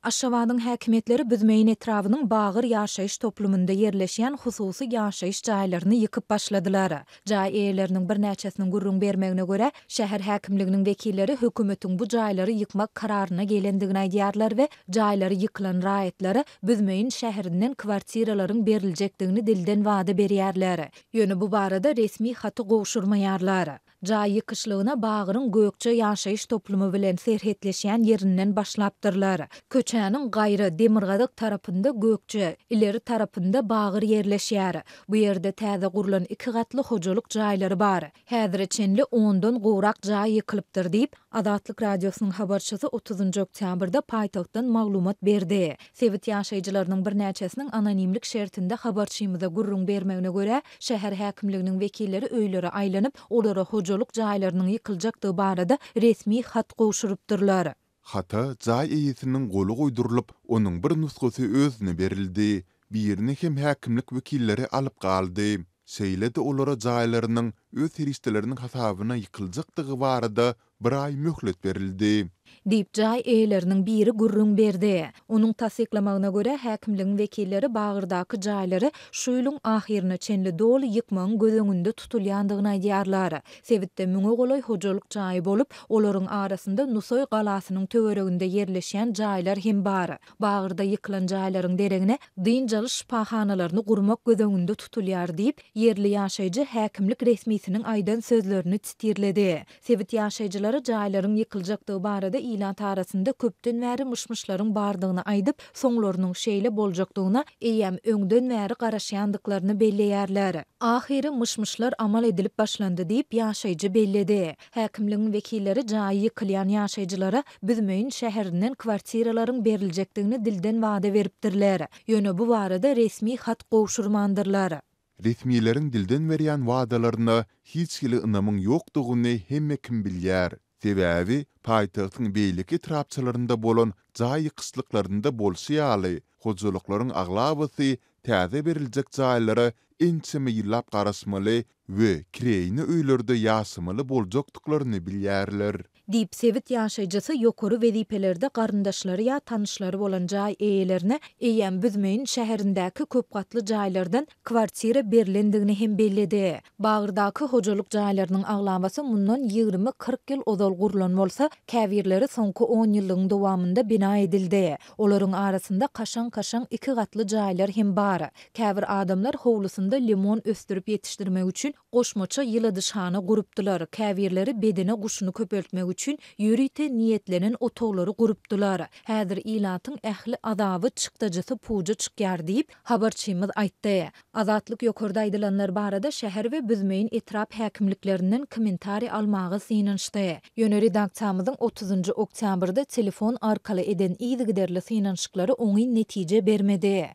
Aşgabadyň häkimiýetleri Büzmeýin etrabynyň Bagyr ýaşaýyş toplumynda ýerleşýän hususy ýaşaýyş jaýlaryny ýykyp başladylar. Jaý eýeleriniň birnäçesiniň gürrüň bermegine görä, şäher häkimliginiň wekilleri hökümetiň bu jaýlary ýykmak kararyna gelendigini aýdýarlar we jaýlary ýykylan raýatlara Büzmeýin şäherinden kwartiralaryň beriljekdigini dilden wada berýärler. Ýöne bu barada resmi haty gowşurmaýarlar. Jaý ýykyşlygyna Bagyryň Gökje ýaşaýyş toplumy bilen serhetleşýän ýerinden başlapdyrlar. Köçäniň gaýra, demirgazyk tarapynda Gökje, ileri tarapynda Bagyr ýerleşýär. Bu ýerde täze gurlan iki gatly hojalyk jaýlary bar. Häzire çenli ondan gowrak jaý ýykylypdyr diýip, Azatlyk Radiosynyň habarçysy otuzynjy oktýabrda paýtagtdan maglumat berdi. Sebit ýaşaýjylarynyň birnäçesiniň anonimlik şertinde habarçymyza gürrüň bermegine görä, şäher häkimliginiň wekilleri öýlere aýlanyp, olara hojalyk jaýlarynyň ýykyljakdygy barada resmi hat gowşurypdyrlar. Hata jaý eýesiniň goly goýdurylyp, onuň bir nusgasy özüne berildi. Birini hem häkimlik wekilleri alyp galdy. Şeýle-de olara jaýlarynyň öz serişdeleriniň hasabyna ýykyljakdygy barada bir aý möhlet berildi. Diýip, jaý eýeleriniň biri gürrüň berdi. Onuň tassyklamagyna görä, häkimligiň wekilleri Bagyrdaky jaýlary şu ýylyň ahyryna çenli doly ýykmagyň göz öňünde tutulýandygyny aýdýarlar. Sebitde müňe golaý hojalyk jaýy bolup, olaryň arasynda Nusaý galasynyň töwereginde ýerleşýän jaýlar hem bar. Bagyrda ýykylan jaýlaryň deregine dynç alyş şypahanalaryny gurmak göz öňünde tutulýar diýip, ýerli ýaşaýjy häkimlik resmisiniň aýdan sözlerini titirledi. Sebit ýaşaýjylary jaýlaryň ýykyljakdygy barada ilat arasynda köpden bäri myş-myşlaryň bardygyny aýdyp, soňlarynyň şeýle boljakdygyna eýýäm öňden bäri garaşýandyklaryny belleýärler. Ahyry myş-myşlar amal edilip başlandy diýip, ýaşaýjy belledi. Häkimligiň wekilleri jaýy ýykylýan ýaşaýjylara Büzmeýin şäherinden kwartiralaryň beriljekdigini dilden wada beripdirler. Ýöne bu barada resmi hat gowşurmandyrlar. Resmileriň dilden berýän wadalaryna hiç hili ynamyň ýokdugyny hemme kim bilýär. Sebäbi, paýtagtyň beýleki etrapçalarynda bolan jaý ýykyşlyklarynda bolşy ýaly, hojalyklaryň aglabasy täze beriljek jaýlara ençeme ýyllap garaşmaly we kireýine öýlerde ýaşamaly boljakdyklaryny bilýärler. Diýip, sebit ýaşaýjysy ýokary wezipelerde garyndaşlary ýa tanyşlary bolan jaý eýelerine eýýäm Büzmeýin şäherindäki köpgatly jaýlardan kwartira berlendigini hem belledi. Bagyrdaky hojalyk jaýlarynyň aglabasy mundan 20-40 ýyl ozal gurlan bolsa, käbirleri soňky onýyllygyň dowamynda bina edildi. Olaryň arasynda kaşaň-kaşaň iki gatly jaýlar hem bar. Käbir adamlar howlusynda limon ösdürip ýetişdirmek üçin Goşmaça ýyladyşhana gurupdylar, käbirleri bedene guşuny köpeltmek üçin ýörite niýetlenen otaglary gurupdylar. Häzir ilatyň ähli azaby, çykdajysy puja çykýar diýip, habarçymyz aýtdy. Azatlyk ýokarda aýdylanlar barada şäher we Büzmeýin etrap häkimliklerinden kommentariý almaga synanyşdy. Ýöne redaksiýamyzyň otuzynjy oktýabrda telefon arkaly eden yzygiderli synanyşyklary oňyn netije bermedi.